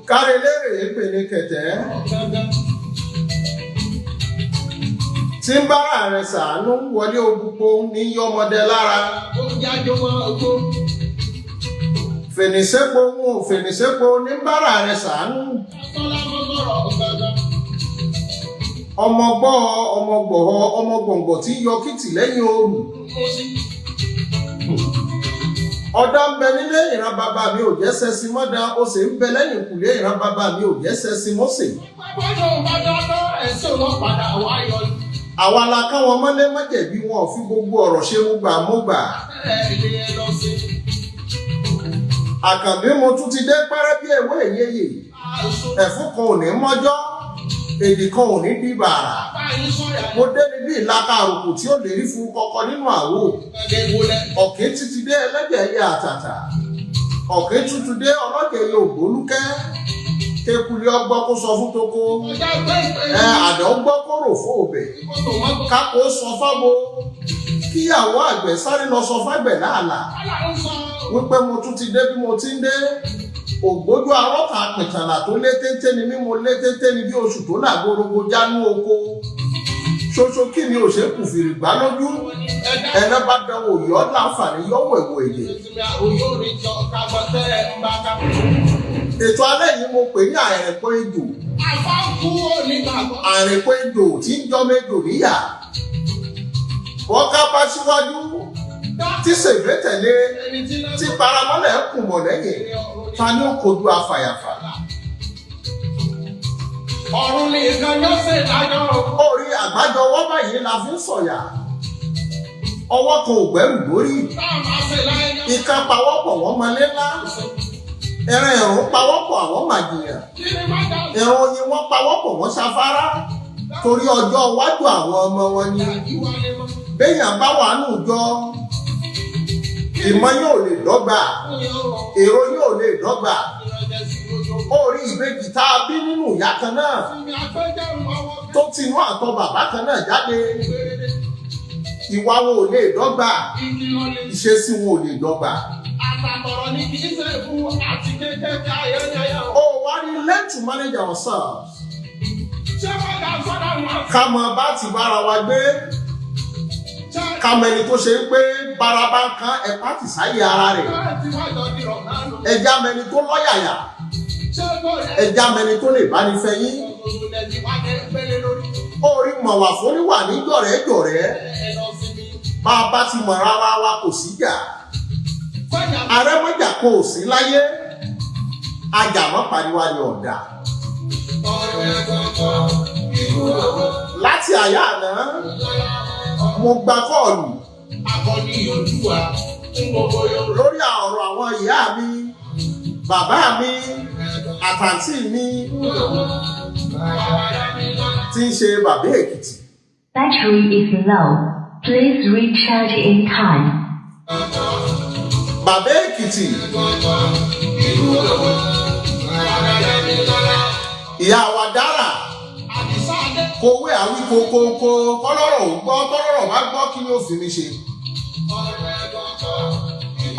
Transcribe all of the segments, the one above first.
Káre lérè pè ní kẹ̀tẹ́ tí ń bára rẹ̀ sàánú wọlé ògbúpo ní yọmọdé lára. Fènìsẹ́po ń ò fènìsẹ́po ní ń bára rẹ̀ sàánú. Ọmọ gbọ́ ọmọ gbọ̀họ ọmọ gbọ̀ngbọ̀ tí yọ kìtì lẹ́yìn oòrùn. Ọ̀dọ́ ń bẹ nílé ìran bàbá mi ò jẹ́ sẹ́sí mọ́dá, ó sì ń bẹ lẹ́yìn kùlé ìran bàbá mi ò jẹ́ sẹ́sí mọ́sẹ̀. Àwa la káwọn mọ́lé mọ́jẹ̀bí, wọn ò fi gbogbo ọ̀rọ̀ ṣe mú gbà mú gbà. Àkànbí mo tún ti dé pẹ́rẹ́ bí ewé ìyeyè. Ẹ̀fún kan ò ní mọ́jọ́, èdè kan ò ní di bàrà. Mo dé níbi ìlàkà àròkò tí ó lè rí fún kọkọ nínú àwo. Ọ̀kín títí dé ẹlẹ́dẹ̀ ẹyẹ àtàtà. Ọ̀kín tuntun dé ọlọ́jẹ̀ ẹyẹ ògbólúkẹ́. Kékulé ọgbọ́ kó sọ fún toko. Ẹ àdán gbọ́ kó rò fún òbẹ̀. Kákó sọ fábo. Kíyàwó àgbẹ̀ sáré lọ sọ fágbẹ̀ láàlà. Wípé mo tún ti dé bí mo ti ń dé. Ògbójú arọ́kà pìtàlà tó lé téńté ni mí, mo lé téńté ni bí oṣù tó làgbórogo jánú oko. Ṣoṣo kí ni òṣèkù fìrì gbá lójú. Ẹnà bá dánwò yọ láǹfààní yọwọ ẹwọ èdè. Ètò alẹ́ yìí mo pè ní àìrìnpọ̀ ejò. Àìrìnpọ̀ ejò tí ń jọmọ ejò níyà. Bọ́ká bá síwájú tí sèbé tẹ̀lé tí paramọ́lẹ̀ ń kùn mọ̀ lẹ́yìn, ta ni ó kojú afàyàfà? Ọ̀run nìkan yóò ṣe ìdájọ́. Orí àgbájọ ọwọ́ báyìí la fi ń sọ̀yà. Ọwọ́ kan ò gbẹ́rù lórí. Ìka pawọ́pọ̀ wọ́n mọlé ńlá. Ẹran ẹ̀rùn pawọ́pọ̀ àwọn màjìyàn. Ẹran oyin wọ́n pawọ́pọ̀ wọ́n ṣafárá. Torí ọjọ́ iwájú àwọn ọmọ wọn ni. Béèyàn bá wà nù jọ, ìmọ̀ yóò lè dọ́gba, èrò yóò lè dọ́gba. Orí ìbejì tá a bí nínú ìyá kan náà tó tinú àtọ̀ bàbá kan náà jáde, ìwà wọn ò lè dọ́gba, ìṣesí wọn ò lè dọ́gba. Ó wá ní learn to manage ourselves. Ká mọ bá ti bára wa gbé, ká mọ ẹni tó ṣe ń pé baraba ń kan ẹ̀pá tì sáyé ara rẹ̀. Ẹja mẹni tó lọ́yàyà, ẹja mẹni tó lè báni fẹyín. Orí mọ̀wà fúnníwà ní jọ̀rẹ́jọ̀rẹ́. Bá a bá ti mọ̀ rárá wa kò síjà. Arẹ́mọ́jà kò sí láyé. Ajàmọ́ pariwa ni ọ̀dà. Láti àyà àná, mo gba kọ́ọ̀lù lórí ọ̀rọ̀ àwọn ìyá mi, bàbá mi, àtàntí mi tí ń ṣe bàbá Èkìtì. Battery is low. Please recharge in time. Bàbá Èkìtì. Ìyá wa dára kowé àwí kokoko kọ́lọ́rọ̀ ò gbọ́, tọ́lọ́rọ̀ bá gbọ́ kí ni ó fi mi ṣe.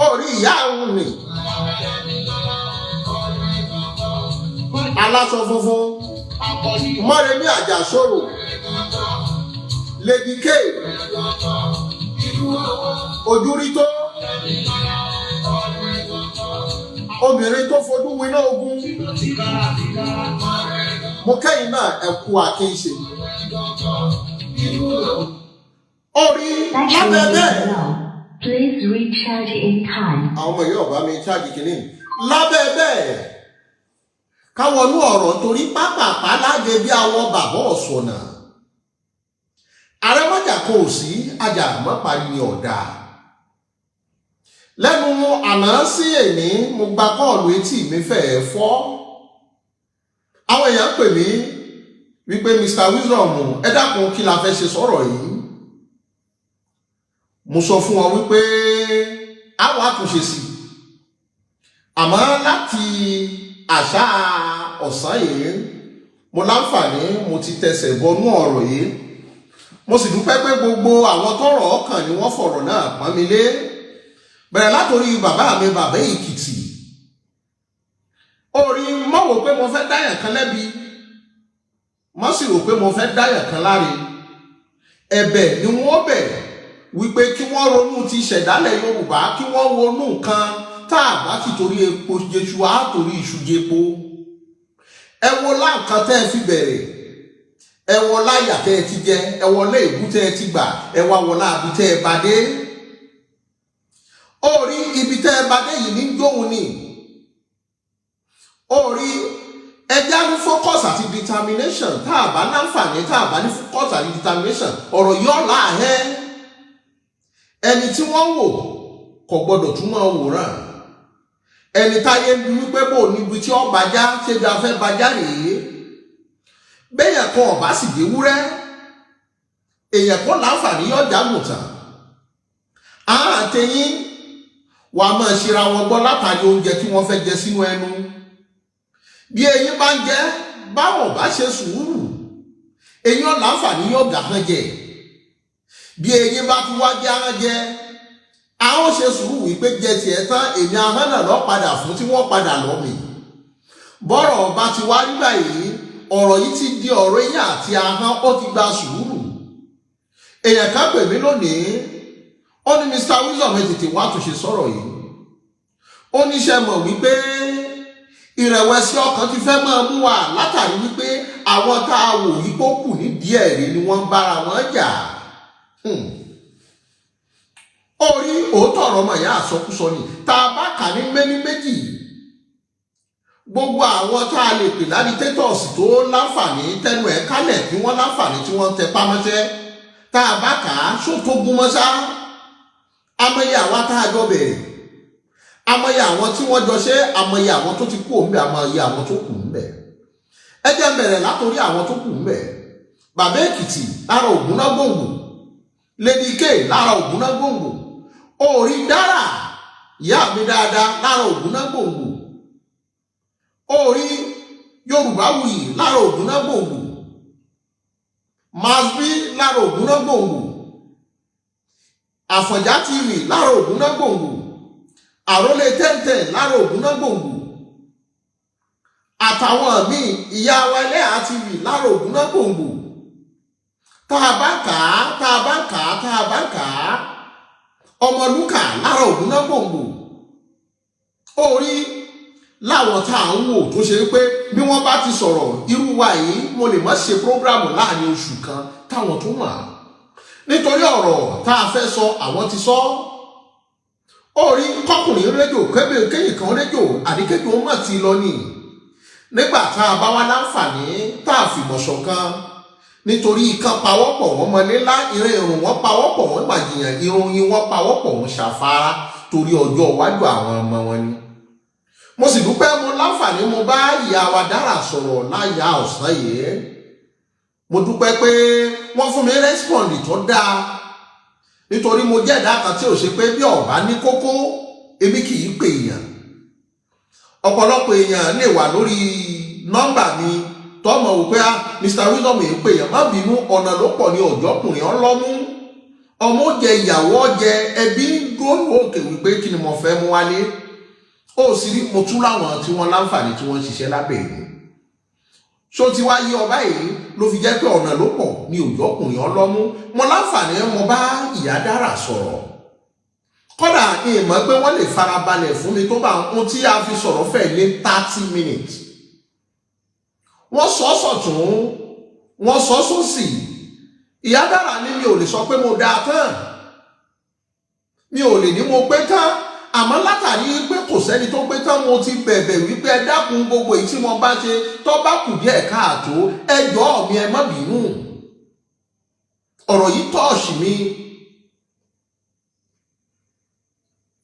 Orí ìyá òun nì. Aláṣọ funfun Mọ́remí Àjàṣorò Lady K ojúrí tó obìnrin tó fojú winá ogun. Mo kẹ́yìn náà ẹ kú àkínṣe. Orí Battery lábẹ́ is bẹ́ẹ̀. low. Please recharge in time. Àwọn ọmọ yìí ọba mi ṣáàjì kìíní lábẹ́ bẹ́ẹ̀ káwọnú ọ̀rọ̀ torí pápápá lágé bí àwọn bàbá ọ̀sọ̀nà. Àrẹ́mọ́jà kò sí ajá mọ́parí ni ọ̀dà. Lẹ́nu àná sí èní mo gba kọ́ọ̀lù, etí mi fẹ́ẹ́ fọ́. Àwọn èèyàn pè mí wípé Mr Wisdom, ẹ dákun, kí la fẹ́ ṣe sọ̀rọ̀ yìí? Mo sọ fún wọn wípé àwọn àtúnṣe sí, àmọ́ láti àṣà ọ̀sán yìí mo láǹfààní, mo ti tẹsẹ̀ bọnú ọ̀rọ̀ yìí. Mo sì dúpẹ́ pé gbogbo àwọn tọ́rọ̀ ọkàn ni wọ́n fọ̀rọ̀ náà pọ́n mi lé, bẹ̀rẹ̀ látòrí bàbá mi, bàbá Èkìtì. Orí mọ́ wò pé mo fẹ́ dáyàn kan lẹ́bi, mọ́ sì rò pé mo fẹ́ dáyàn kan láre. Ẹ̀bẹ̀ ni wọ́n bẹ̀ wípé kí wọ́n ronú ti ṣẹ̀dálẹ̀ Yorùbá, kí wọ́n ronú nǹkan tá a bá ti torí epo jẹṣu, á torí iṣu jẹpo. Ẹ wo láǹkan tẹ́ ẹ fi bẹ̀rẹ̀, ẹ wọ láyà tẹ́ ẹ ti jẹ, ẹ wọ lé ìbú tẹ́ ẹ ti gbà, ẹ wá wọ láàbí tẹ́ ẹ bá dé. Orí ibi tẹ́ ẹ bá dé yìí ní jóun ni. Orí ẹjá ní focus àti determination. Tá a bá láǹfààní, tá a bá ní focus àti determination, ọ̀rọ̀ yóò láàhẹ́. Ẹni tí wọ́n wò kò gbọ́dọ̀ tún máa wòran. Ẹni táyé ń bi wípé bò níbi tí ó bàjá ṣé bí a fẹ́ bàjá rèé. Béèyàn kan ọ̀bá sì dé wúrẹ́, èèyàn kan láǹfààní yóò jágùntàn. Àwọn àtẹ̀yìn wàá máa ṣera wọn gbọ́ látàrí oúnjẹ tí wọ́n fẹ́ jẹ sínú ẹnu. Bí eyín bá ń jẹ, báwọn bá ṣe sùúrù, eyín ọ̀la àǹfààní yóò gà hàn jẹ. Bí eyín bá tún wá jẹ ahọ́n jẹ, àwọn ṣe sùúrù wípé jẹ tiẹ̀ tán, èmi ahọ́n náà lọ padà fún tí wọ́n padà lọ mì. Bọ́rọ̀ ọba ti wá rí báyìí, ọ̀rọ̀ yìí ti di ọ̀rọ̀ eyín àti ahọ́n, ó ti gba sùúrù. Èèyàn kan pè mí lónìí, ó ní, "Mr Wisdom, ẹ tètè wá àtúnṣe sọ̀rọ̀ yìí." Ó níṣẹ́ mọ̀ wípé ìrẹ̀wẹ̀sì ọkàn ti fẹ́ máa mú wa látàrí wípé àwọn tá a wò yí kó kù ní díẹ̀ rí ni wọ́n ń bára wọn jà. Orí òótọ́ ọ̀rọ̀ ọmọ ìyá àsọkúsọ ni. Tá a bá kà ní méní méjì, gbogbo àwọn tá a lè pè l'agitators tó láǹfààní tẹnu ẹ̀ kálẹ̀, kí wọ́n láǹfààní tí wọ́n ń tẹ pámọ́sẹ́, tá a bá kà á só tó gún mọ́sá. Amọ̀yẹ àwa tá a jọ bẹ̀rẹ̀, amọ̀yẹ àwọn tí wọ́n jọ ṣe, amọ̀yẹ àwọn tó ti kú òǹbẹ̀, amọ̀yẹ àwọn tó kù ńbẹ̀. Ẹ jẹ́ n bẹ̀rẹ̀ látòrí àwọn tó kù ńbẹ̀. Bàbá Èkìtì lára Ògúnná Gbòǹgbò, Lady K lára Ògúnná Gbòǹgbò, orí dára ìyá mi dáadáa lára Ògúnná Gbòǹgbò, orí Yorùbá Wuyì lára Ògúnná Gbòǹgbò, Masbi lára Ògúnná Gbòǹgbò, Àfọ̀njá TV lára Ògúnná Gbòǹgbò, Àrólé tẹ́ntẹ́n lára Ògúnná Gbòǹgbò, àtàwọn míì, ìyá wa Ẹlẹ́hà TV lára Ògúnná Gbòǹgbò. Tá a bá kà á, tá a bá kà á, tá a bá kà á, Ọmọlúkà lára Ògúnná Gbòǹgbò. Orí láwọn tá à ń wò tó ṣe pé bí wọ́n bá ti sọ̀rọ̀ irú wa yìí, mo lè má ṣe program láàrin oṣù kan táwọn tó mọ̀, nítorí ọ̀rọ̀ tá a fẹ́ sọ, àwọn ti sọ. Orí kọkùnrin rédíò kébè kéyìn kan rédíò àdíkéjì ó mọ̀ ti lọ ní. Nígbà tá a bá wá láǹfààní tá a fìmọ̀ ṣọ̀kan, nítorí ikán pawọ́pọ̀ wọ́n mọlé ńlá, ìran ìrùn wọ́n pawọ́pọ̀ wọ́n gbàjìyàn, ìròyìn wọ́n pawọ́pọ̀ wọ́n ṣàfárá torí ọjọ́ iwájú àwọn ọmọ wọn ni. Mo sì dúpẹ́, mo láǹfààní mo bá ìyá wa dára sọ̀rọ̀ láyà ọ̀sán yìí. Mo dúpẹ́ pé wọ́n fún mi respond tó dáa, nítorí mo jẹ́ ẹ̀dá kan tí ò ṣe pé bí ọ̀bá ní kókó, èmi kì í pè èèyàn. Ọ̀pọ̀lọpọ̀ èèyàn lè wà lórí nọ́mbà mi tọ́mọ̀ wò pé, "Ah, Mr Wisdom yìí pè èèyàn." Má bínú, ọ̀nà ló pọ̀ ní ọ̀jọ́kùnrin ọlọ́mú, ọmọ jẹ, ìyàwó jẹ, ẹbí ń dúró òkè wípé kí ni mo fẹ́ mú wálé. Ó sì rí mo tún láwọn tí wọ́n láǹfààní tí wọ́n ń ṣiṣẹ́ lábẹ́ ìlú ṣó ti wá yí ọba yìí ló fi jẹ́ pé ọ̀nà ló pọ̀ ní òjọ́kùnrin ọlọ́mú. Mo láǹfààní mo bá ìyá dára sọ̀rọ̀. Kódà ìmọ̀ pé wọ́n lè farabalẹ̀ fún mi tó bá ohun tí a fi sọ̀rọ̀ fẹ́ lé 30 minutes. Wọ́n sọ sọ̀tún, wọ́n sọ sósì. Ìyá dára ní mi ò lè sọ pé mo dáa tán, mi ò lè ní mo pé tán, àmọ́ látàrí pé kò sẹ́ni tó pé tán, mo ti bẹ̀bẹ̀ wípé ẹ dákun, gbogbo èyí tí mo bá ṣe tó bá kù díẹ̀ káàtó, ẹ jọ̀ọ́ mi, ẹ má bínú. Ọ̀rọ̀ yìí tọ́ọ̀ṣì mi.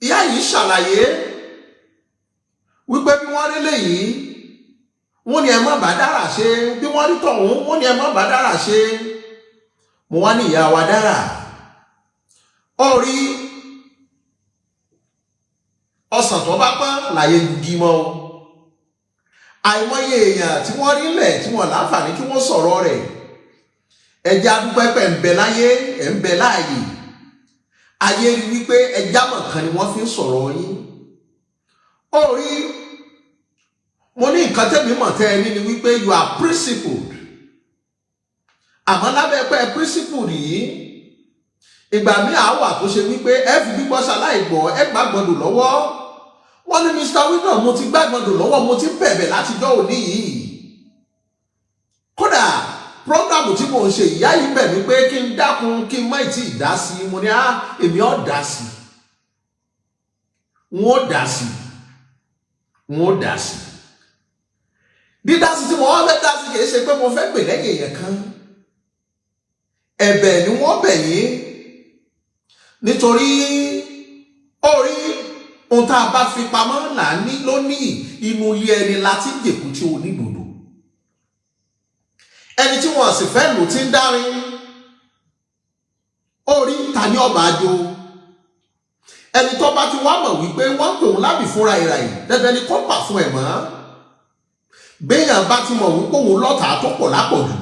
Ìyá yìí ṣàlàyé wípé bí wọ́n rí léyìí, wọ́n ní ẹ má bá dára ṣe, bí wọ́n rí tọ̀hún, wọ́n ní ẹ má bá dára ṣe. Mo wá ní, ìyá wa dára, ó rí ọsàn tó bá pọ́n láyé igi mọ́ o. Àìmọye èèyàn tí wọ́n rí lẹ̀ tí wọ́n láǹfààní kí wọ́n sọ̀rọ̀ rẹ̀. Ẹja dúpẹ́ pẹ̀ ń bẹ láyé, ẹ̀ ń bẹ láàyè. Ayé rí wípé ẹja mọ̀kan ni wọ́n fi ń sọ̀rọ̀ yín. Ó rí Mo ní nǹkan tẹ́mi mọ̀ tẹ́ ẹ ní ni wípé you are principled, àmọ́ lábẹ́ pé principled yìí, ìgbà míì á wà tó ṣe wípé ẹ fi gbígbọ́ ṣaláì gbọ́, ẹ gbàgbọ́dọ̀ lọ́wọ́. Wọ́n ní, "Mr Wisdom, mo ti gbàgbọ́dọ̀ lọ́wọ́, mo ti bẹ̀bẹ̀ látijọ́ òní yìí. Kódà program tí mò ń ṣe, ìyá yìí bẹ̀ mí pé kí n dákun, kí n má tí ì dá sí i." Mo ní, "Á, èmi ò dá sí i, n ó dá sí i, n ó dá sí i." Dídá sí tí mo wá fẹ́ dá sí, kì í ṣe pé mo fẹ́ gbè lẹ́yìn èèyàn kan. Ẹ̀bẹ̀ ni wọ́n bẹ̀ yín, nítorí orí ohun tá a bá fi pamọ́ là ní lónìí. Inú ilé ẹni la ti ń jèkú tí onídòdò, ẹni tí wọ́n sì fẹ́ lò ti ń dárin orí ta ní ọba àjò. Ẹni tó bá ti wá mọ̀ wípé wọ́n ń pè òun lábì fúnra ìrà yìí, dandan ni kó bà fún ẹ̀ mọ́. Béèyàn bá ti mọ̀ wípé òun lọ́tàá tó pọ̀ lápọ̀jù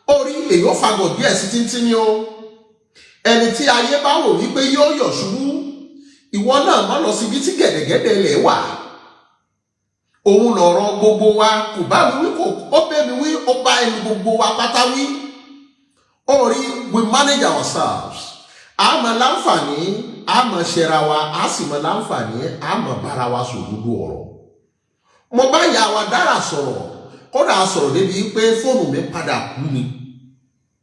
orí, èyí ó fagọ̀ díẹ̀ sí tíntín ní o. Ẹni tí ayé bá wò wípé yóò yọ̀ ṣubú, ìwọ náà má lọ síbi tí gẹ̀dẹ̀gẹ̀dẹ̀ lẹ̀ wà. Òun lọ̀rọ̀ gbogbo wa kò bá mi wí, kò ó bẹ́ mi wí, ó bá ẹni gbogbo wa pátá wí. Orí, we manage ourselves. A mọ̀ láǹfààní, a mọ̀ ṣẹra wa, a sì mọ̀ láǹfààní, a mọ̀ bára wa sòdodo ọ̀rọ̀. Mo bá ìyá wa dára sọ̀rọ̀, kódà a sọ̀rọ̀ débi pé fóònù mi padà kú ni,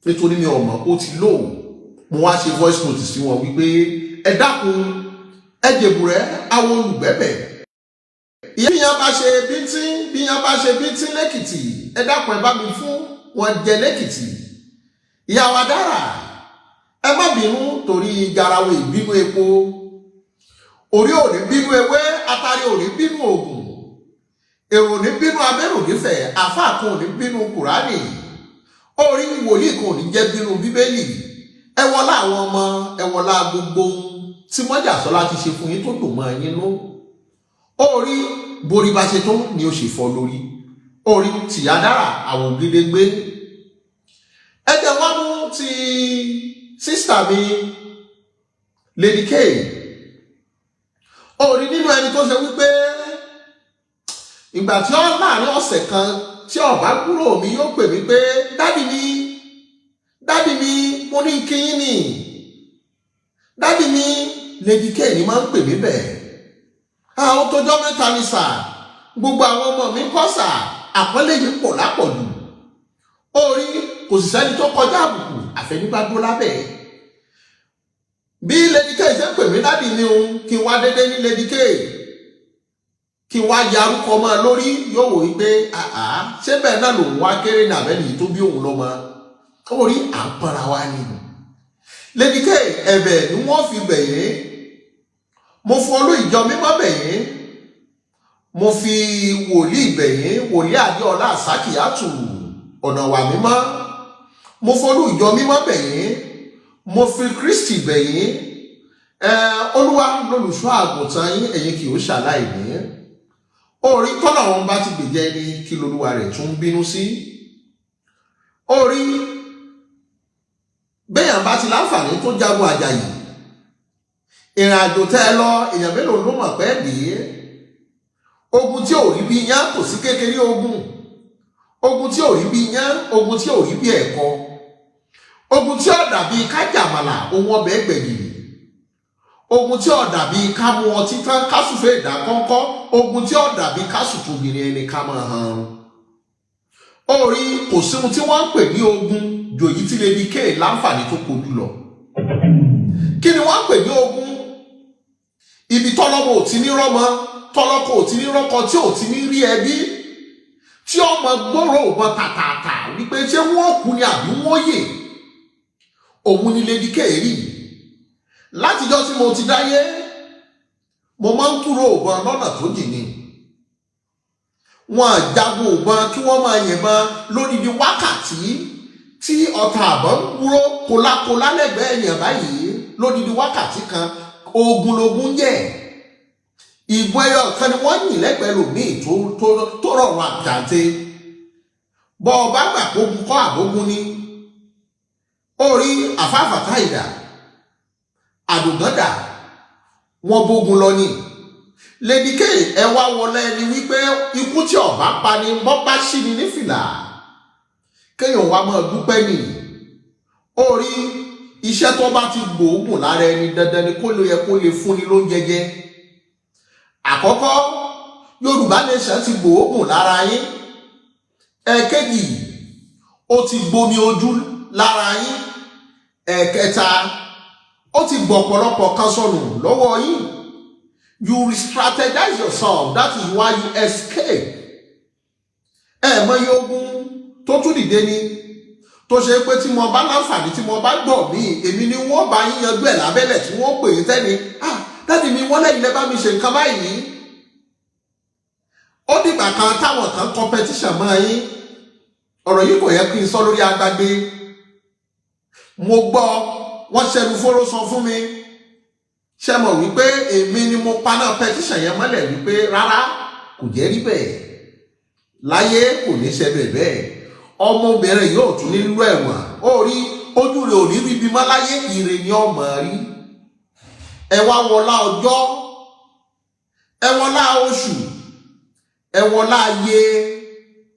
nítorí mi ò mọ̀ ó ti lò. Mo wá ṣe voice note sí wọn wípé ẹ dákun, ẹ jèbùrẹ́ àwọn olùgbẹ́bẹ̀. Ìyá bí yan bá ṣe bíntín, bí yan bá ṣe bíntín lẹ́kìtì, ẹ dákun, ẹ bá mi fún wọn jẹ lẹ́kìtì. Ìyá wa dára, ẹ má bínú, torí garawo ìbínú epo, orí ò ní bínú ewé, atari ò ní bínú ògùn, èrò ò ní bínú abẹ́rò nífẹ̀ẹ́, àfáà kan ò ní bínú Kùránì, orí wòlíì kan ò ní jẹ́ bínú Bíbélì. Ẹ wọlá àwọn ọmọ, ẹ wọlá gbogbo ohun tí Mọ́jàsọ́lá ti ṣe fún yín tó dùn mọ́ yín nú. Orí borí bá ṣe tó ni ó ṣe fọ́ lórí orí tìyá dára àwọn ògèdègbé. Ẹ jẹ́ wá mú ti sister mi, Lady K. Orí nínú ẹni tó ṣe wípé ìgbà tí ó láàrin ọ̀sẹ̀ kan tí ó bá kúrò mi, yóò pè mí pé, "Daddy mi, daddy mi, mo ní kí yín ni, daddy mi." Lady K ni máa ń pè mí bẹ́ẹ̀. Àwọn tójọ́ mẹ́ta ni sir, gbogbo àwọn ọmọ mi kọ́ sir. Àpọ́nlé yìí pọ̀ lápọ̀jù. Orí kò sì sẹ́ni tó kọjá àbùkù àfẹnibádó lábẹ́. Bí Lady K ṣe ń pè mí daddy mi o, kí n wá dédé ní Lady K, kí n wá yarúkọ mọ́ ẹ lórí, yóò wò wípé àá, ṣé bẹ́ẹ̀ náà lòun wá kéré ní àbẹ́ni tó bí òun lọ́mọ. Orí à ń pọ́nra wa ni. Lady K, ẹ̀bẹ̀ ni wọ́n fi bẹ̀ yín. Mo fún olú ìjọ mímọ́ bẹ̀ yín, mo fi wòlíì bẹ̀ yín, wòlíì Adéọlá Àsákìyàtù ọ̀nà wà mímọ́. Mo fọlú ìjọ mímọ́ bẹ̀ yín, mo fi Kristi bẹ̀ yín. Ẹ Olúwa lolùṣọ́ àgùntàn yín, ẹ̀yin kì ó ṣàláìní. Orí tọ́nà wọn bá ti gbèjẹ́ ní kí lolúwa rẹ̀ tún bínú sí. Orí béèyàn bá ti láǹfààní tó jagun àjàyè, ìrìn àjò tẹ́ ẹ lọ, èèyàn mélòó ló mọ̀ pẹ́ dé? Ogun tí ò rí bí yán kò sí kékeré. Ogun, ogun tí ò rí bí yán, ogun tí ò rí bí ẹ̀kọ, ogun tí ò dàbí kájàmàlà ohun ọbẹ̀ gbẹ̀gìrì, ogun tí ò dàbí ká mú ọtí tán kásùfẹ́ ìdákọ́ńkọ́, ogun tí ò dàbí kásùtòbìnrin ẹni ká máa han orí. Kò sí ohun tí wọ́n ń pè ní ogun jòyí tí Lady K láǹfààní tó kojú lọ. Kí ni wọ́n ń pè ní ogun? Ibi tọ́lọ́mọ ò ti ní rọ́mọ, tọ́lọ́kọ ò ti ní rọ́kọ, tí ò ti ní rí ẹbí, tí ọmọ gbọ́rọ̀ ò mọ tàtàtà wípé ṣé wọ́n kú ni àbí wọ́n yè, òun ni Lady K rí. Látijọ́ tí mo ti dáyé, mo máa ń kúrò òbọn lọ́nà tó jìn ni. Wọn jagun òbọn kí wọ́n máa yìnbọn lódidi wákàtí tí ọta àbọ̀ ń wúró kólákólá lẹ́gbẹ̀ẹ́ èèyàn báyìí lódidi wákàtí kan. Ogun logun jẹ́. Ìbọn ẹyọ kan ni wọ́n yìn lẹ́gbẹ̀ẹ́ lòmíì tó rọrùn àjàǹtẹ̀ bọ́ ọba gbà kógun kọ́ àbógun ni. Orí àfáàfàtà ìdà àdògán dà wọ́n bógun lọ ni. Lady K, ẹ wá wọlé ẹni wípé ikú tí ọba pa ni bọ́ bá sí ni nífìlà, kéèyàn wá máa dúpẹ́ nì. Ó rí iṣẹ́ tó bá ti gbòógùn lára ẹni, dandan ni kó lè yẹ kó lè fúnni lóúnjẹ jẹ. Àkọ́kọ́, Yorùbá Nation ti gbòógùn lára yín. Ẹ̀ẹ̀kejì, ó ti gbomi ojú lára yín. Ẹ̀ẹ̀kẹta, ó ti gbọ̀ ọ̀pọ̀lọpọ̀ kan sọnù lọ́wọ́ yín. You strategize yourself, that is why you escape. Ẹ mọyì ogun tó tún dìde ni tó ṣe pé tí mo bá láǹfààní, tí mo bá gbọ́ mí, èmi ni wọ́n bá yín yanjú ẹ̀ lábẹ́lẹ̀, tí wọ́n pè é tẹ́ni, "Ah, daddy mi, wọ́n lẹ́yìn lẹ́ bá mi ṣe nǹkan báyìí." Ó dìgbà kan táwọn kan competition mọ́ yín. Ọ̀rọ̀ yìí kò yẹ kí n sọ lórí agbágbé. Mo gbọ́, wọ́n ṣẹnu fóró sọ fún mi. Ṣe mọ̀ wípé èmi ni mo paná petition yẹn mọ́lẹ̀ wípé rárá, kò jẹ́ rí bẹ́ẹ̀ láyé, kò ní ṣẹlẹ̀ bẹ́ẹ̀, ọmọbìnrin yóò tún nílò ẹ̀wọ̀n. Ó rí ojú rẹ̀ ò ní rí bímọ láyé, ire ni ọmọ rí. Ẹ wá wọlá ọjọ́, ẹ wọlá oṣù, ẹ wọlá ayé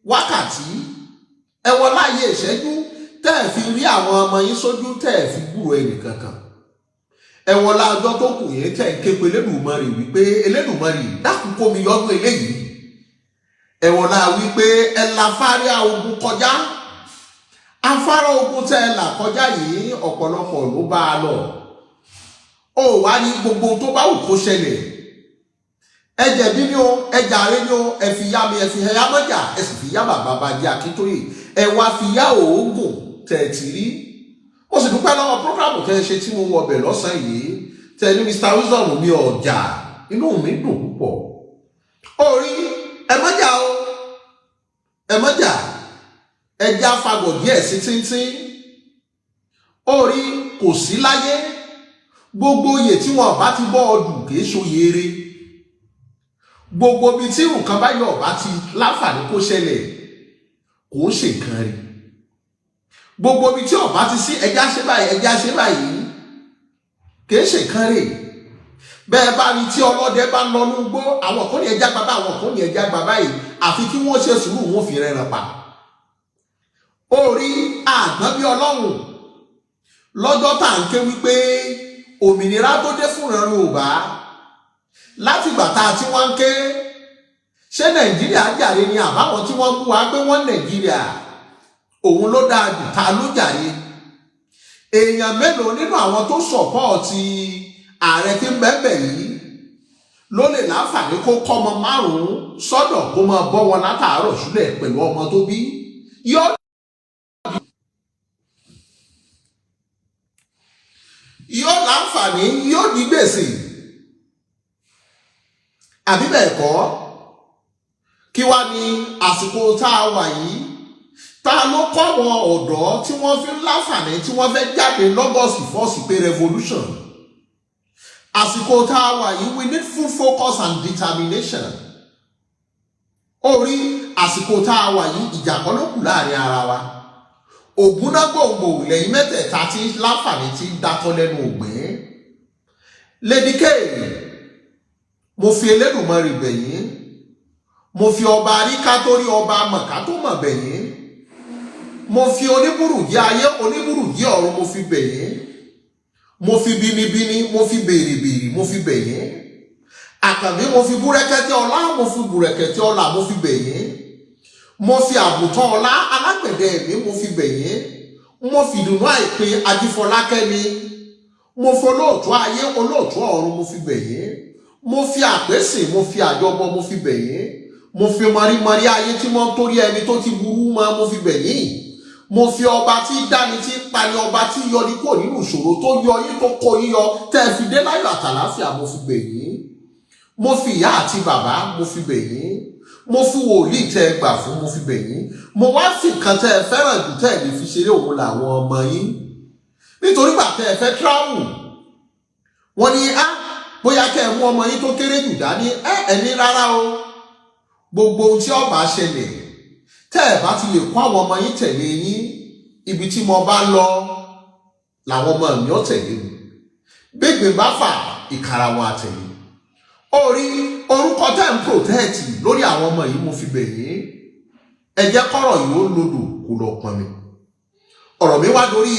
wákàtí, ẹ wọlá ayé ìṣẹ́jú tẹ́ ẹ fi rí àwọn ọmọ yín sójú, tẹ́ ẹ fi gbúrò ẹnì kankan. Ẹ wọlá ọjọ́ tó kù yín tẹ́ ẹ ké pe Elédùmarè wípé, "Elédùmarè, dákun, kó mi yọdún eléyìí." Ẹ wọlá wípé ẹ la afárá ogun kọjá. Afárá ogun tẹ́ ẹ là kọjá yìí, ọ̀pọ̀lọpọ̀ ló bá a lọ. Ó wá ní gbogbo tó bá wù kó ṣẹlẹ̀, ẹ jẹ̀bi ní o, ẹ jàre ní o, ẹ fi yá mi, ẹ fi ẹyá mọ́jà, ẹ sì fi yá bàbá Bánjí Akíntóyè, ẹ wá fi yá òógùn tẹ̀ ẹ ti rí. Mo sì dúpẹ́ lọ́wọ́ program tẹ́ ẹ ṣe tí mo wọ ọbẹ̀ lọ́sàn-án yìí, tẹ́ ẹ ní Mr Wisdom mi ọ̀jà, inú mi dùn púpọ̀. Orí ẹ mọ́jà o, ẹ mọ́jà, ẹ já fagọ̀ díẹ̀ sí tíntín. Orí kò sí láyé, gbogbo oyè tí wọn bá ti bọ́ ọdún kìí ṣòye eré. Gbogbo ibi tí nǹkan bá yọ ọba ti láǹfààní kó ṣẹlẹ̀, kò ń ṣe nǹkan rí. Gbogbo ibi tí ọba ti sí ẹja ṣe báyìí, ẹja ṣe báyìí, kìí ṣe nǹkan rí. Bẹ́ẹ̀ bá rí tí ọlọ́dẹ bá ń lọ ní igbó, àwọn kan ní ẹja bàbá, àwọn kan ní ẹja bàbá yìí, àfi kí wọ́n ṣe sùúrù, wọn fi rẹran pa. Orí àgbọn bí Ọlọ́run lọ́jọ́ tá à ń ké wípé òmìnira tó dé fún ìran Yorùbá, látìgbà tá a ti wá ń ké, ṣé Nàìjíríà jàre ni àbáwọn tí wọ́n mú wa pé wọ́n Nàìjíríà òun ló dáa jù? Ta ló jàre? Èèyàn mélòó nínú àwọn tó support ààrẹ tí ń bẹ́ẹ̀ yìí ló lè láǹfààní kó kọ́mọ márùn-ún sọ́dọ̀, kó máa bọ́ wọn látàárọ̀ sílẹ̀ pẹ̀lú ọmọ tó bí? Yóò láǹfààní, yóò di gbèsè, àbí bẹ́ẹ̀ kọ́? Kí wá ní àsìkò tá a wà yìí, ta ló kọ́ àwọn ọ̀dọ́ tí wọ́n fi ń láǹfààní tí wọ́n fẹ́ jáde l'August 1st pé revolution? Àsìkò tá a wà yìí, we need full focus and determination. Orí àsìkò tá a wà yìí, ìjà kan ló kù láàrin ara wa. Ògúnná gbòǹgbò lẹ́yìn mẹ́tẹ̀ẹ̀ta tí láǹfààní tí ń datọ́ lẹ́nu ògbìn. Lady K, mo fi Elédùmarè bẹ̀ yín, mo fi ọba àríká tó rí, ọba mọ̀ká tó mọ̀ bẹ̀ yín, mo fi oníbùrùjí ayé, oníbùrùjí ọ̀run, mo fi bẹ̀ yín, mo fi bínibíní, mo fi bèrèbèrè, mo fi bẹ̀ yín. Àkànbí, mo fi búrẹ́kẹ́tẹ́ ọlá, mo fi búrẹ́kẹ́tẹ́ ọlá, mo fi bẹ̀ yín. Mo fi àbùtán ọlá, alágbẹ̀dẹ mi, mo fi bẹ̀ yín. Mo fi ìdùnnú àìpín, Ajífọlákẹ́mi, mo fi olóòtú ayé, olóòtú ọ̀run, mo fi bẹ̀ yín. Mo fi àpèsè, mo fi àjọbọ, mo fi bẹ̀ yín. Mo fi mọ̀rímọ̀rí ayé tí wọ́n torí ẹni tó ti burú mọ́, mo fi bẹ̀ yín. Mo fi ọba tí dáni, tí pani, ọba tí yọni kúrò nínú ìṣòro, tó yọ yín, tó kó yín yọ, tẹ́ ẹ fi dé láyọ̀ àtàláfíà, mo fi bẹ̀ yín. Mo fi ìyá àti bàbá, mo fi bẹ̀ yín. Mo fi wòlíì tẹ́ ẹ gbà fún, mo fi bẹ̀ yín. Mo wá fi nǹkan tẹ́ ẹ fẹ́ràn jù, tẹ́ ẹ lè fi ṣeré, òun làwọn ọmọ yín. Nítorí gbà tẹ́ ẹ fẹ́ travel, wọ́n ní á bóyá kẹ́ ẹ mú ọmọ yín tó kéré jù dání. Ẹ ẹ ní rárá o, gbogbo ohun tí ó bá ṣẹlẹ̀, tẹ́ ẹ bá ti lè kó àwọn ọmọ yín tẹ̀lé yín, ibi tí mo bá lọ làwọn ọmọ mi ó tẹ̀lé mi. Gbégbé bá fà ìkara wọn àtẹ̀lé. Orí orúkọ tẹ́ ń protect lórí àwọn ọmọ yìí, mo fi bẹ̀ yín, ẹ jẹ́ kọ́rọ̀ yìí ó lodò kó lọ pọn mi. Ọ̀rọ̀ mi wá dórí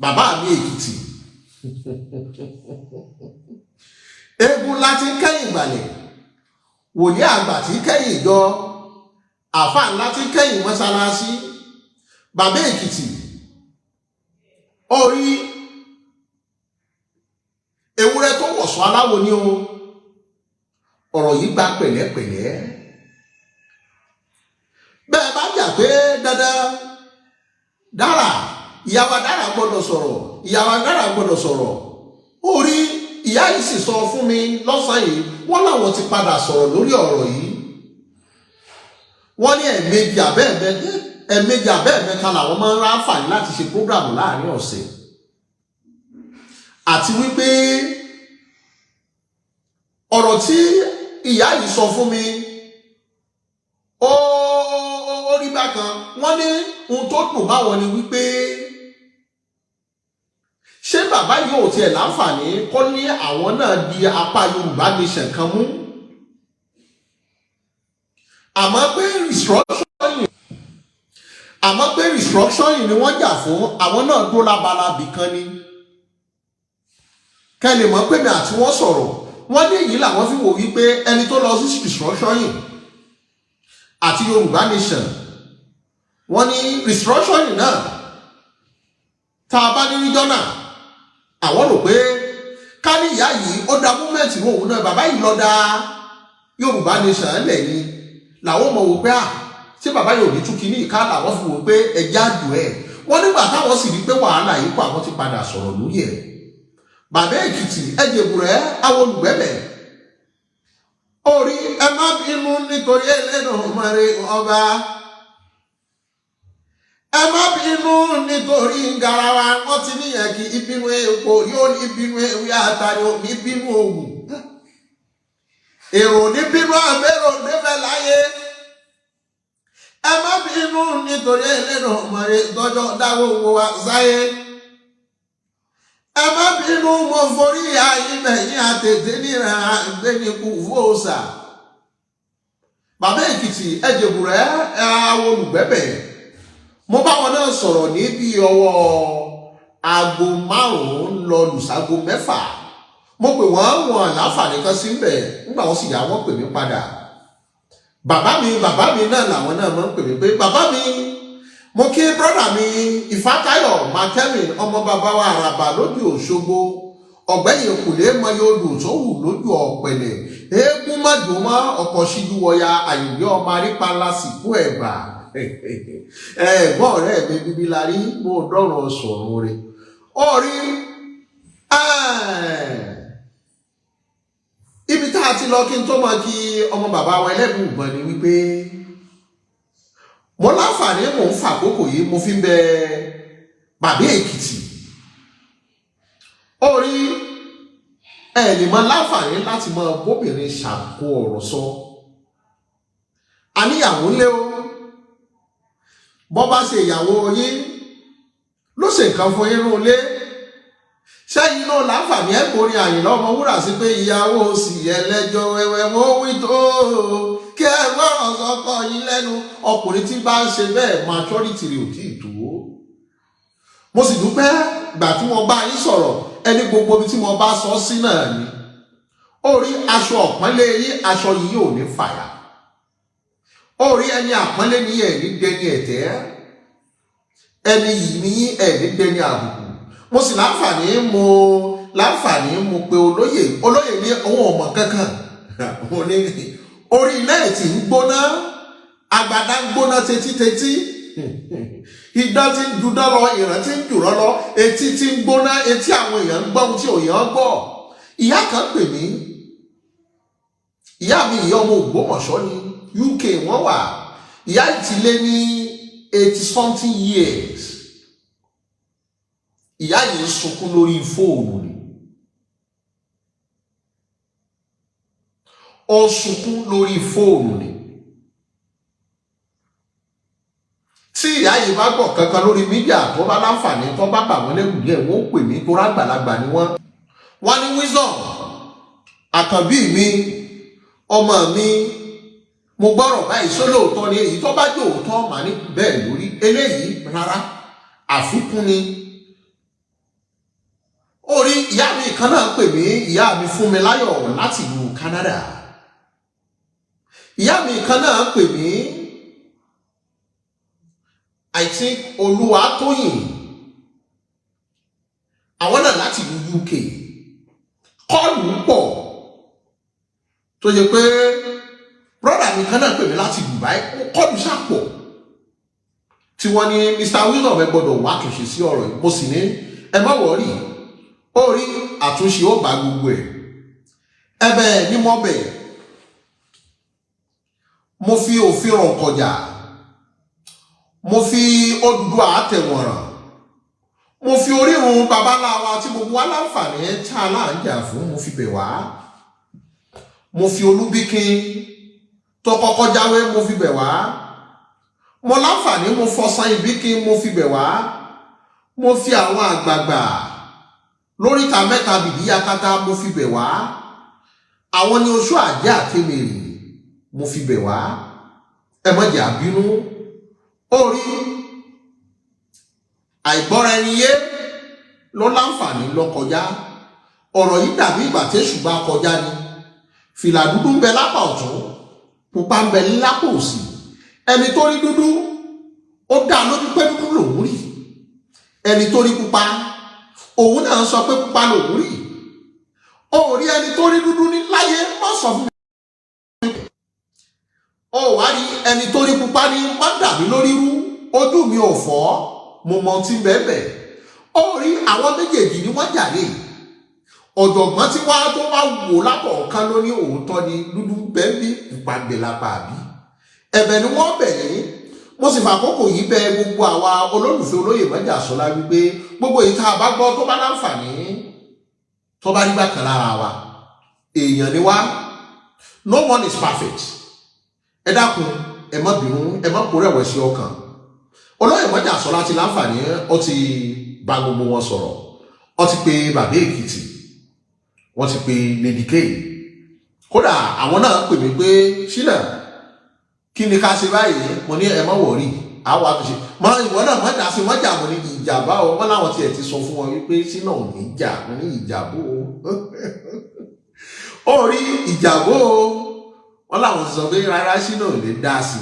bàbá mi Èkìtì. Eégún láti kẹ́yìn ìgbàlẹ̀, wòlíì àgbà tí kẹ́yìn ìjọ, àfáà ńlá tí kẹ́yìn mọ́sálásí, bàbá Èkìtì. Orí ewúrẹ́ tó wọ̀sán aláwo ni o. Ọ̀rọ̀ yìí gba pẹ̀lẹ́pẹ̀lẹ́. Bẹ́ẹ̀ bá jà pé dandan Dára, ìyàwó Dára gbọ́dọ̀ sọ̀rọ̀, ìyàwó Dára gbọ́dọ̀ sọ̀rọ̀. Orí ìyá yìí sì sọ fún mi lọ́sàn-án yìí, wọ́n láwọn ti padà sọ̀rọ̀ lórí ọ̀rọ̀ yìí. Wọ́n ní ẹ̀ẹ̀mejì abẹ́ẹ̀mẹ́ta làwọn máa ń ráǹfààní láti ṣe program láàrin ọ̀sẹ̀, àti wípé ọ̀rọ̀ tí ìyá yìí sọ fún mi, ó rí bákan. Wọ́n ní ohun tó dùn báwọn ni wípé ṣé bàbá yìí ò tiẹ̀ láǹfààní kó ní àwọn náà di apá Yorùbá Nation kan mú, àmọ́ pé restructuring ni wọ́n jà fún, àwọn náà dó lábala bìkan ni. Kẹ́ lè mọ̀ pé mi àti wọ́n sọ̀rọ̀. Wọ́n ní èyí làwọn fi wò wípé ẹni tó lọ sí restructuring àti Yorùbá Nation, wọ́n ní restructuring náà tá a bá ní regional, àwọn rò pé ká ní ìyá yìí ó da movement òun náà, bàbá yìí lọ da Yorùbá Nation lẹ́yìn, làwọn mọ̀ wò pé à ṣé bàbá yìí ò ní tún kínní ìka, làwọn fi wò pé ẹjẹ́ àjò ẹ̀. Wọ́n nígbà táwọn sì rí pé wàhálà yìí pọ̀, àwọn ti padà sọ̀rọ̀ lórí ẹ̀. Bàbá Èkìtì, ẹ̀jẹ̀bùrẹ́ àwọn olùgbẹ́bẹ̀ orí, ẹ má bínú nítorí Ẹlẹ́dùmarè ọba, ẹ má bínú nítorí garawa. Wọ́n ti níyẹn kí ìbínú epo yóò ní ìbínú ewé àtàrí ní bínú òwú, èrò ní bínú àbẹ̀rò nífẹ̀ẹ́ láyé. Ẹ má bínú nítorí Ẹlẹ́dùmarè tọ́jọ́ dáwọ́ owó wa sáyé. Ẹ má bínú, mo forí ayé bẹ̀yìn àtètè níran àgbẹ̀nìkù fòòsà. Bàbá Èkìtì, ẹ̀jẹ̀bùrẹ́ àwọn olùgbẹ́bẹ̀, mo bá wọn náà sọ̀rọ̀ ní bí ọwọ́ aago 5 lọ lùságo 6. Mo pè wọ́n, wọn láǹfààní kan sí mbẹ̀. Nígbà wọ́n sì yá, wọ́n pè mí padà. Bàbá mi, bàbá mi náà làwọn náà máa ń pè mí pé bàbá mi. Mo kí brother mi Ìfátayọ̀ Makẹ́mi, ọmọ bàbá wa Àràbà lójú Òṣogbo, ọ̀gbẹ́yìn kùlé mọyì odò tó wù lójú ọ̀pẹ̀lẹ̀, eégún mọ́dùnmọ́ ọkọ̀ síjú wọya, àyìnbí ọmọ arípanlá sìnkú ẹ̀gbà. Ẹ̀gbọ́n ọ̀rẹ́ mi bíbí la rí, mo dọ̀rọ̀ sọ̀rọ̀ rẹ̀ orí. Ibi tá a ti lọ kí n tó máa kí ọmọ bàbá wa ẹlẹ́bùn ni wípé mo láǹfààní, mò ń fa àkókò yìí, mo fi ń bẹ bàbá Èkìtì orí. Ẹ lè mọ láǹfààní láti mọ bóbìnrin ṣàkó ọ̀rọ̀ sọ. Àníyàwó lé o, bọ́ bá ṣe ìyàwó yín ló ṣe nǹkan fún yín nínú ilé sẹ́yìn náà, láǹfààní ẹ̀ kórè Àyìnlá Ọmọwúrà sí pé ìyàwó sì ẹlẹ́jọ́ wẹ́wẹ́, mo wí tó kí ẹ gbọ́rọ̀ sọ́kọ yín lẹ́nu. Ọkùnrin tí bá ń ṣe bẹ́ẹ̀, maturity rẹ̀ ò tí ì tó. Mo sì dúpẹ́ gbà tí mo bá yín sọ̀rọ̀, ẹni gbogbo ibi tí mo bá sọ sí náà ni orí aṣọ ọ̀pọ́nlé yín, aṣọ yìí ò ní fàyà. Orí ẹni àpọ́nlé ní ẹ̀ ní dẹni ẹ̀tẹ́, ẹni yìí ní ẹ̀ ní dẹni àbùkù. Mo sì láǹfààní, mo láǹfààní, mo pe olóyè. Olóyè ní òun ọmọ kankan. Mo ní orí net ń gbóná, agbada ń gbóná tetítetí, idán tí ń judán lọ, ìran tí ń jùrọ̀ lọ, etí tí ń gbóná, etí àwọn èèyàn ń gbọ́ ohun tí òyìn gbọ́. Ìyá kan pè mí, ìyá mi, ìyá ọmọ Ògbómọ̀ṣọ́ ní UK wọ́n wà. Ìyá yìí ti lé ní 80 something years. Ìyá yìí ń sunkún lórí fóònù ni. Ó ń sunkún lórí fóònù ni. Tí ìyá yìí bá gbọ́ kankan lórí media tó bá láǹfààní, tó bá bà wọ́n lẹ́rù díẹ̀, wọ́n pè mí tó rágbàlagbà ni wọ́n. Wọ́n ní wisdom. Àkànbí mi, ọmọ mi, mo gbọ́rọ̀ báyìí, sólóòótọ́ ni èyí? Tó bá jẹ́ òótọ́, màá ní bẹ́ẹ̀ lórí eléyìí. Rárá, àfikún ni. Orí ìyá mi kan náà pè mí, ìyá mi fún mi láyọ̀ láti ìlú Canada. Ìyá mi kan náà pè mí, I think Olúwatóyìn, àwọn náà láti ìlú UK. Call pọ̀ tó yẹ pé brother mi kan náà pè mí láti Dubai. Call ṣàpọ̀ tí wọ́n ní, "Mr Wisdom, ẹ gbọ́dọ̀ wá àtúnṣe sí ọ̀rọ̀ yìí." Mo sì ní, "Ẹ má worry." Ó rí àtúnṣe, ó bá gbogbo ẹ̀. Ẹ̀bẹ̀ ni mo bẹ̀. Mo fi òfin ràn kọjá, mo fi Odùduwà àtẹ̀wọ̀nràn, mo fi orírun babalá wa tí gbogbo wa láǹfààní tá a là ń jà fún, mo fi bẹ̀ wá. Mo fi Olúbíkin tó kọ́kọ́ jáwé, mo fi bẹ̀ wá. Mo láǹfààní, mo fọsán ìbíkin, mo fi bẹ̀ wá. Mo fi àwọn àgbààgbà lóríta mẹ́ta bìbí yakata, mo fi bẹ̀ wá. Àwọn ni oṣù àjẹ́ àtẹmèrè, mo fi bẹ̀ wá. Ẹ má jẹ́ àbínú. Ó rí àìgbọ́ra ẹni yé ló láǹfààní lọ kọjá. Ọ̀rọ̀ yìí dàbí ìgbà téṣù bá kọjá ni. Fìlà dúdú ń bẹ lápá ọ̀tún, pupa ń bẹ lápá òsì. Ẹni tó rí dúdú, ó dá lójú pé dúdú lòún rí. Ẹni tó rí pupa, òun náà sọ pé pupa lòún rí. Ó rí ẹni tó rí dúdú ní láyé, má sọ fún mi. Ó wá rí ẹni tó rí pupa ní, má dà mí lórí rú, ojú mi ò fọ́, mo mọ ohun tí ń bẹ́ẹ̀ bẹ́ẹ̀. Ó rí àwọn méjèèjì ni wọ́n jàre. Ọ̀jọ̀gbọ́n tí wá tó wá wò látọ̀ọ̀kan ló ní òótọ́ ni, dúdú bẹ́ẹ̀ bí, pupa ń bẹ lápá àbí. Ẹ̀bẹ̀ ni wọ́n bẹ̀ yín. Mo sì fàkókò yìí bẹ̀ gbogbo àwa olólùfẹ́ olóyè Májàsọ́lá wípé gbogbo èyí tá a bá gbọ́ tó bá láǹfààní, tó bá rí bákan lára wa, èèyàn ni wá, no one is perfect. Ẹ dákun, ẹ má bínú, ẹ má kó rẹ̀wẹ̀sì ọkàn. Olóyè Májàsọ́lá ti láǹfààní, ó ti bá gbogbo wọn sọ̀rọ̀. Ó ti pe bàbá Èkìtì, wọ́n ti pe Lady K. Kódà àwọn náà pè mí pé, "Ṣínà, kí ni ká ṣe báyìí?" Mo ní, "Ẹ má worry, àwọn àtúnṣe mọ. Ìwọ náà má dá sí, má jà." Mo ní, "Ìjàmbá o." Wọn láwọn tiẹ̀ ti sọ fún wọn wípé Ṣínà ò ní jà. Mo ní, "Ìjàbó o." Ó rí ìjàbó o. Wọn láwọn ti sọ pé rárá, Ṣínà ò ní dá sí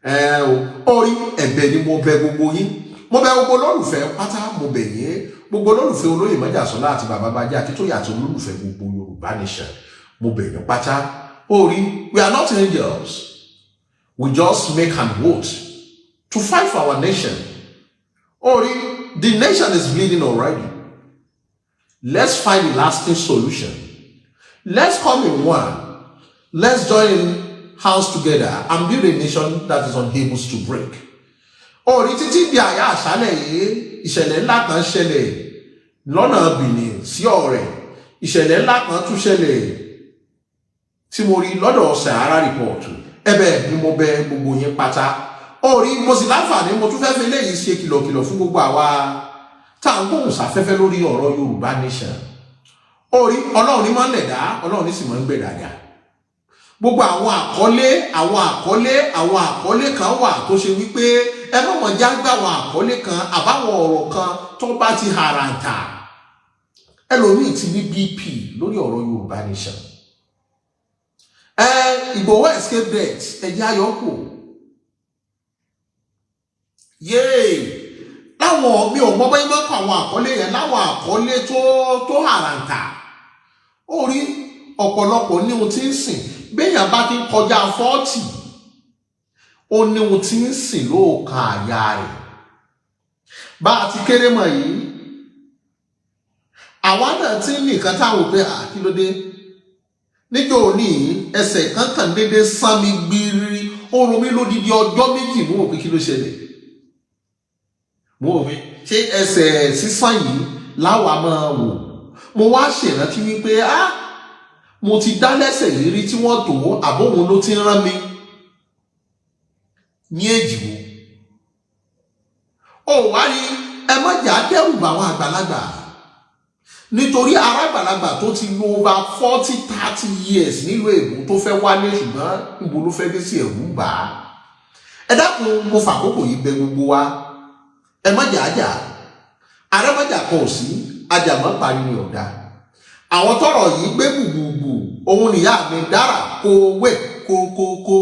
ẹ o. Ó rí, ẹ̀bẹ̀ ni mo bẹ̀ gbogbo yín. Mo bẹ̀ gbogbo olólùfẹ́ pátá, mo bẹ̀ yín, gbogbo olólùfẹ́ olóyè Májàsọ́lá àti bàbá Bájí Akíntóyè àti olólùfẹ́ gbogbo Yorùbá nation, mo bẹ̀ yín pátá. Ó rí, we are not angels. We just make an oath to fight for our nation. Ó rí, the nation is bleeding already. Let's find a lasting solution. Let's come in one. Let's join hands together and build a nation that is unable to break. Ó rí, títí di àyà àṣálẹ̀ yìí, ìṣẹ̀lẹ̀ ńlá kan ṣẹlẹ̀ lọ́nà Benin sí Ọ̀rẹ́. Ìṣẹ̀lẹ̀ ńlá kan tún ṣẹlẹ̀ tí mo rí lọ́dọ̀ Sahara Report. Ẹ̀bẹ̀ ni mo bẹ̀ gbogbo yín pátá. Ó rí, mo sì láǹfààní, mo tún fẹ́ fi léyìí ṣe kìlọ̀kìlọ̀ fún gbogbo àwa tá à ń gbóhùn sáfẹ́fẹ́ lórí ọ̀rọ̀ Yorùbá nation. Ó rí, Ọlọ́run ní máa ń lẹ̀dá, Ọlọ́run ní sì máa ń gbẹ̀dàgà. Gbogbo àwọn àkọlé, àwọn àkọlé, àwọn àkọlé kan wà tó ṣe wípé ẹ má mọ̀ já gbà. Àwọn àkọlé kan àbáwọn ọ̀rọ̀ kan tó bá ti haranta, ẹlòmíì ti ní BP lórí ọ̀rọ̀ Yorùbá nation. Ẹ Ìgbòho escape death, ẹ̀jẹ̀ ayọ́kù yéè. Láwọn mi ò mọ bẹ́ẹ̀ máa ń kọ àwọn àkọlé yẹn, láwọn àkọlé tó haranta. Ó rí, ọ̀pọ̀lọpọ̀ ní ohun tí ń sìn. Béèyàn bá ti ń kọjá 40, ó ní ohun tí ń sìn lóòkan àyà rẹ̀. Bá a ti kéré mọ̀ yìí, àwa náà ti ń nìkan táwọn pé à, kí ló dé níjọ́ òní? Ẹsẹ̀ kan kàn déédé sán mi gbírí, ó ro mí lódidi ọjọ́ 2. Mú òpin, kí ló ṣẹlẹ̀? Mú òpin, ṣé ẹsẹ̀ sísán yìí láwa máa wò? Mo wá ṣèrántí wípé ah, mo ti dá lẹ́sẹ̀ yìí rí tí wọ́n tó àbóhun ló ti ń rán mi ní èjìwò. Ó wá rí, ẹ má jà dẹ́rù bá àwọn àgbàlagbà. Nítorí arágbàlagbà tó ti lo over 40, 30 years nílùú èbó tó fẹ́ wálé, ṣùgbọ́n níbo ló fẹ́ dé sí, ẹ̀rù ń bà á. Ẹ dákun, mo fàkókò yìí bẹ̀ gbogbo wa, ẹ má jà ájà. Arẹ́mọ́jà kan ò sí, ajàmọ́ parí ni ọ̀dà. Àwọn tọrọ yìí gbé gbùgbùgbù, òun nìyá mi dára kó wé kókókó.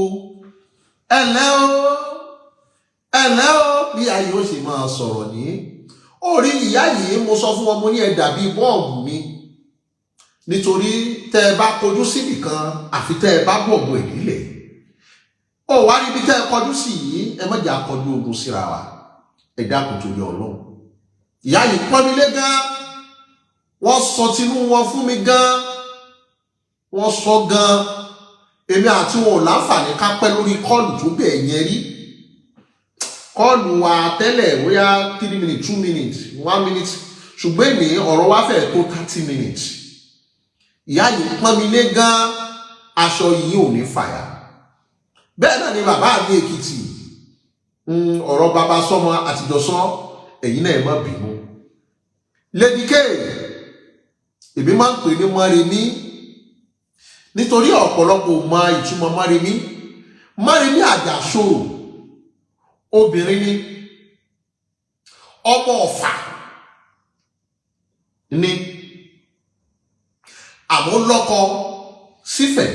Ẹ ǹlẹ́ o, ẹ ǹlẹ́ o. Bí ayé ó ṣe máa sọ̀rọ̀ ní orí ìyá yìí, mo sọ fún wọn, mo ní ẹ dàbí bọ́ọ̀bù mi, nítorí tẹ́ ẹ bá kojú síbì kan, àfi tẹ́ ẹ bá bọ̀bù ẹ̀ nílẹ̀. Ó wá níbi tẹ́ ẹ kọjú sí yìí, ẹ má jà kọjú ogun síra wa. Ẹ dákun torí Ọlọ́run. Ìyá yìí pọ́n mi lé gan, wọ́n sọ tinú wọn fún mi gan, wọ́n sọ gan. Èmi àti wọn ò láǹfààní ká pẹ́ lórí call tó bẹ̀ yẹn rí. Call wa tẹ́lẹ̀ bóyá 3 minutes, 2 minutes, 1 minute, ṣùgbọ́n èmi ọ̀rọ̀ wa fẹ́ tó 30 minutes. Ìyá yìí pọ́n mi lé gan, aṣọ yìí ò ní fàyà. Bẹ́ẹ̀ náà ni bàbá mi Èkìtì. Ọ̀rọ̀ bàbá sọ́mọ àtijọ́ sọ, ẹ̀yin náà ẹ má bínú. Lady K, èmi máa ń pè ní Mọ́remí, nítorí ọ̀pọ̀lọpọ̀ mọ ìtumọ̀ Mọ́remí. Mọ́remí Àjàṣorò, obìnrin ni, ọmọ Ọ̀fà ni, àmọ́ lọ́kọ sífẹ̀.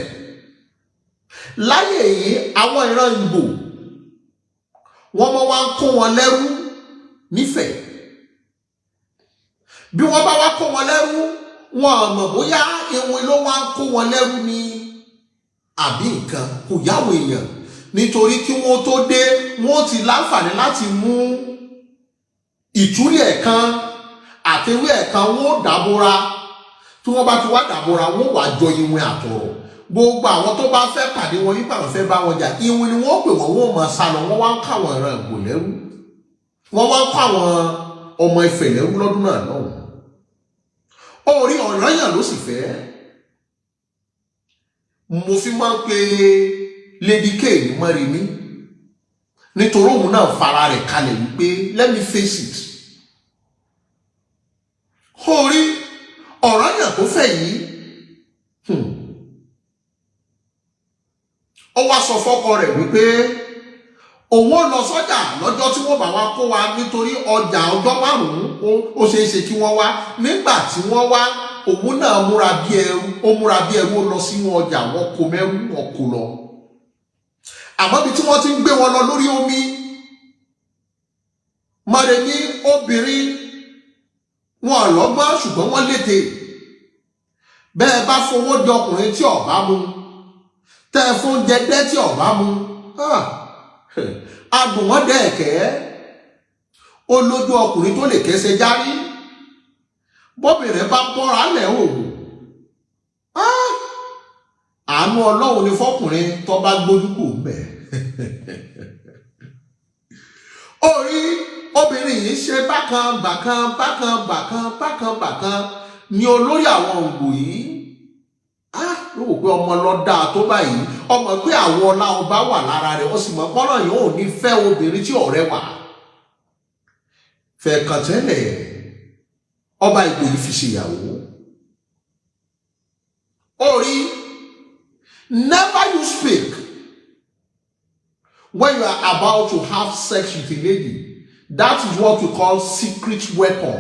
Láyé yìí, àwọn ìran Ìgbò, wọ́n mọ́ wá ń kó wọn lẹ́rú nífẹ̀ẹ́. Bí wọ́n bá wá kó wọn lẹ́rú, wọn ò mọ̀ bóyá ìwìn ló wá ń kó wọn lẹ́rú ni àbí nǹkan kò yáwó èèyàn, nítorí kí wọ́n tó dé, wọ́n ti láǹfààní láti mú ìtúrí ẹ̀kan àtẹwé ẹ̀kan, wọ́n ó dàbora. Tí wọ́n bá ti wá dàbora, wọ́n wá jọ ìwìn àtọ̀rọ̀. Gbogbo àwọn tó bá fẹ́ pàdé wọn yípa, àwọn fẹ́ bá wọn jà, ìwìn ni wọ́n pè wọ́n, wọ́n máa sá lọ. Wọ́n wá ń káwọn ìran Ìgbò lẹ́rú, wọ́n wá ń kọ́ àwọn ọmọ Ifẹ̀ lẹ́rú lọ́dún náà lọ́hùn. Orí Ọ̀rànyàn ló sì fẹ́. Mo fi máa ń pe Lady K ní Mọ́remí, nítorí òun náà fara rẹ̀ kalẹ̀ wípé, "Let me face it." Orí Ọ̀rànyàn tó fẹ́ yìí, ó wá sọ fọ́kọ rẹ̀ wípé òun ó lọ sọ́jà lọ́jọ́ tí wọ́n bá wá kó wa, nítorí ọjà ọjọ́ 5, ó ṣeé ṣe kí wọ́n wá. Nígbà tí wọ́n wá, òun náà múra bí ẹrú, ó múra bí ẹrú, ó lọ sínú ọjà, wọn kó mẹ́rú, wọn kó lọ. Àmọ́ bí tí wọ́n ti ń gbé wọn lọ lórí omi, Mọ̀rẹ̀mí, obìnrin wọn lọ́gbọ́n, ṣùgbọ́n wọ́n lété. Bẹ́ẹ̀ bá fowó di ọkùnrin tí ọ̀bá mu, tẹ́ ẹ fún jẹdẹ́ tí ọ̀bá mu, adùn wọn dẹ́ẹ̀kẹ́. Ó lójú ọkùnrin tó lè kẹsẹ̀ járí. Bóbìnrin bá bọ́ra lẹ̀ òwò, àánú Ọlọ́run ni fọkùnrin tó bá gbójú kò mbẹ̀. Orí obìnrin yìí ṣe bákan bákan bákan bákan bákan bákan ni olórí àwọn ògbò yìí ló wò pé ọmọ lọ dáa tó báyìí, ọmọ pé àwọn ọlá ọba wà lára rẹ̀, ó sì mọ̀ pọ́nrọ̀ yìí ò ní fẹ́ obìnrin tí ọ̀rẹ́ wà fẹ̀ẹ̀kàn tẹ́lẹ̀. Ọba Ìgbò yìí fi ṣèyàwó. Orí, never you speak when you are about to have sex with a lady. That is what we call secret weapon.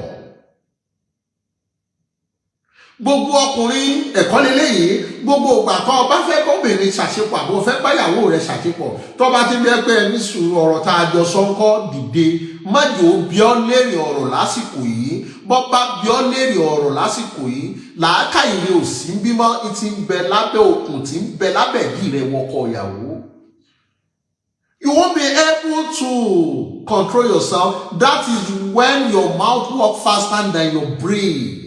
Gbogbo ọkùnrin, ẹ̀kọ́ lélẹ́yìí. Gbogbo ìgbà kan ọba fẹ́ bọ́bìnrin ṣàṣepọ̀, àbò fẹ́ báyàwó rẹ̀ ṣàṣepọ̀, tó bá ti bí ẹgbẹ́ ní sùúrù, ọ̀rọ̀ tá a jọ sọ ń kọ́, dìde, májò bí ọ́ léèrè ọ̀rọ̀ lásìkò yìí. Bọ́ bá bí ọ́ léèrè ọ̀rọ̀ lásìkò yìí, làákàyè rẹ̀ ò sí ń bímọ, ti ń bẹ lábẹ́ òkun, tí ń bẹ lábẹ́ ìdí rẹ̀ wọkọ̀ ìyàwó. You won't be able to control yourself. That is when your mouth work faster than your brain.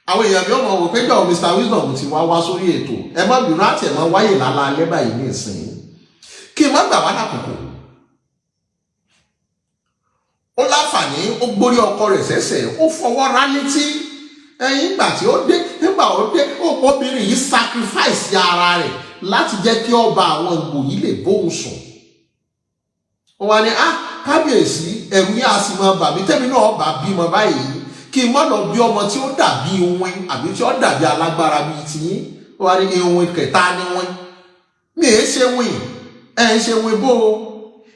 Àwọn èèyàn mi ò mọ̀ wò pé jọ Mr Wisdom ti wá wá sórí ètò. Ẹ má bínú, àti ẹ̀ máa wáyè lálá alẹ́ báyìí ní ìsìn, kí n má gbà wá lákòókò. Ó láǹfààní, ó gbórí ọkọ rẹ̀ sẹ́sẹ̀, ó fọwọ́ ra létí ẹ̀yìn. Ìgbà tí ó dé, nígbà ó dé, obìnrin yìí sacrifice ara rẹ̀ láti jẹ́ kí ọba àwọn Ìgbò yìí lè bóun sùn. Ó wá ní, ah, Kábíyèsí, ẹ̀rù yẹn a sì máa bà mí. Tẹ́mi náà bá bímọ báyìí, kí n má lọ bí ọmọ tí ó dàbí iwin àbí tí ó dàbí alágbára bíi tiyín. Ó wá ní iwin kẹta ni win mi èé ṣe win, ẹ̀ ń ṣe win bó o.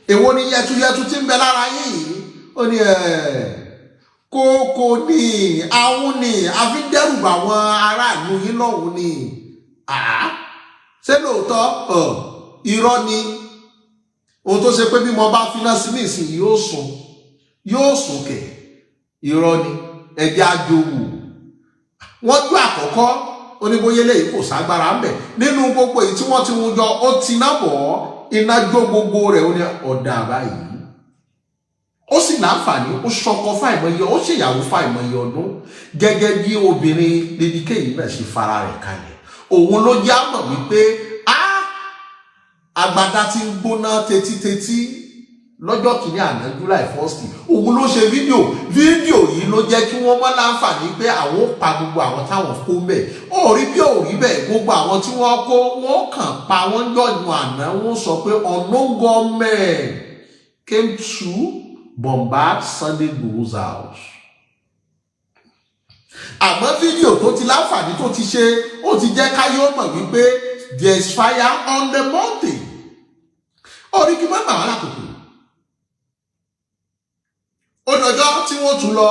Èwo ni yẹtuyẹtu tí ń bẹ lára yín yìí? Ó ní ẹ̀ kókó ní àwọn ní àfi dẹ́rù bà àwọn aráàlú yín lọ́hùn ni. Àá, ṣé lóòótọ́? Irọ́ ni. Ohun tó ṣe pé bí mo bá finá sí nísìnyí, yóò sùn, yóò sùn kẹ̀. Irọ́ ni. Ẹjẹ́ àjòwò wọ́n jó àkọ́kọ́. Ó ní bóyá eléyìí kò ságbára ń bẹ̀ nínú gbogbo èyí tí wọ́n ti hun jọ. Ó ti iná bọ̀ ọ́, iná jó gbogbo rẹ̀. Ó ní ọ̀dà báyìí. Ó sì láǹfààní, ó ṣọkọ fáìmọye, ó ṣèyàwó fáìmọye ọdún. Gẹ́gẹ́ bí obìnrin Lady K yìí náà ṣe fara rẹ̀ kalẹ̀, òun ló já mọ̀ wípé á agbada tí ń gbóná tetítetí lọ́jọ́ kìíní àná, July 1st. Òun ló ṣe fídíò. Fídíò yìí ló jẹ́ kí wọ́n mọ́ láǹfààní pé àwọn ó pa gbogbo àwọn táwọn kó mbẹ̀. Ó rí bí ó rí bẹ́ẹ̀, gbogbo àwọn tí wọ́n kó, wọ́n kàn pa wọ́n jọ̀yún àná. Wọ́n sọ pé unknown gunmen came to bombard Sunday Igboho's house. Àmọ́ fídíò tó ti láǹfààní tó ti ṣe, ó ti jẹ́ káyọ̀ mọ̀ wípé there is fire on the mountain. Ó rí kí má bà wá lákòókò. Ó dọjọ́ tí wọ́n tún lọ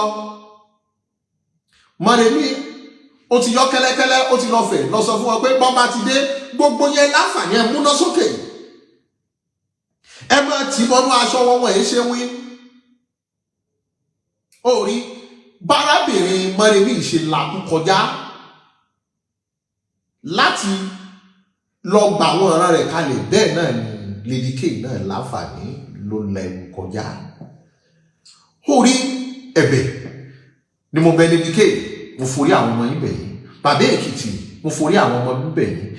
Mọ̀rẹ́mí, ó ti yọ kẹ́lẹ́kẹ́lẹ́, ó ti lọ fẹ̀ lọ sọ fún wọn pé bọ́n bá ti dé, gbogbo yẹn láǹfààní ẹ̀ múná sókè, ẹ máa tì bọ́nú aṣọ wọn. Wọ̀nyí ṣe wí. Ó rí bárábìnrin Mọ̀rẹ́mí ṣe làkú kọjá láti lọ gbà àwọn ọ̀ràn rẹ̀ kalẹ̀, bẹ́ẹ̀ náà ni Lady K náà láǹfààní ló la ewu kọjá. Ó rí, ẹ̀bẹ̀ ni mo bẹ̀ Lady K. Mo forí àwọn ọmọ yín bẹ̀ yín. Bàbá Èkìtì, mo forí àwọn ọmọ yín bẹ̀ yín.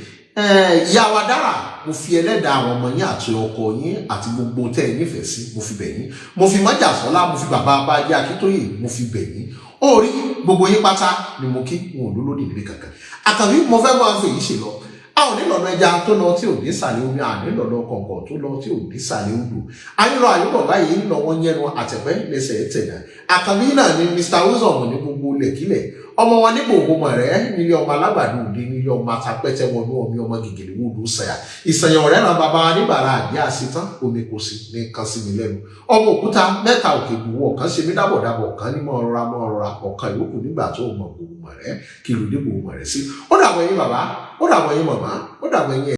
Ìyá wa dára, mo fi ẹlẹ́dàá àwọn ọmọ yín àti ọkọ yín àti gbogbo tẹ́ ẹ nífẹ̀ẹ́ sí, mo fi bẹ̀ yín. Mo fi Májàsọ́lá, mo fi bàbá Abájá Akíntóyè, mo fi bẹ̀ yín. Ó rí, gbogbo yín pátá ni mo kí wọn ò lólódì níbi kankan. Àkànbí, mo fẹ́ máa fèyí ṣe lọ. A ò ní lọ́nà ẹja tó lọ tí ò ní sàlẹ̀ omi, à ní lọ́nà kọ̀ọ̀kan tó lọ tí ò ní sàlẹ̀ odò. Ayé lọ àyúbọ̀ báyìí ń lọ wọ́n yẹnu àtẹ̀pẹ́ lẹ́sẹ̀ tẹ̀nà. Àkànbí náà ni Mr Wisdom ní gbogbo lẹ̀kílẹ̀ ọmọ wọn ní gbòǹgbò mọ̀ rẹ̀ nílé ọmọ alágbàdo òde, nílé ọmọ atapẹ́tẹ́ wọnú ọmọ ọmọ gègèlè wòdù sàyà ìsànyàn ọ̀rẹ́ ràn bàbá níbàrà àdí àṣetán omi kò sí ní kan sí mi lẹ́nu. Ọmọ òkúta mẹ́ta òkè gbòwó, ọ̀kan ṣe mí dábọ̀dábọ̀, ọ̀kan ní mọ́ rọra mọ́ rọra, ọ̀kan yòókù nígbà tó mọ̀ gbòǹgbò mọ̀ rẹ̀ kí ló dé gbòǹgbò mọ̀ rẹ̀ sí. Ó dàbọ̀ yín bàbá, ó dàbọ̀ yín màmá, ó dàbọ̀ yín.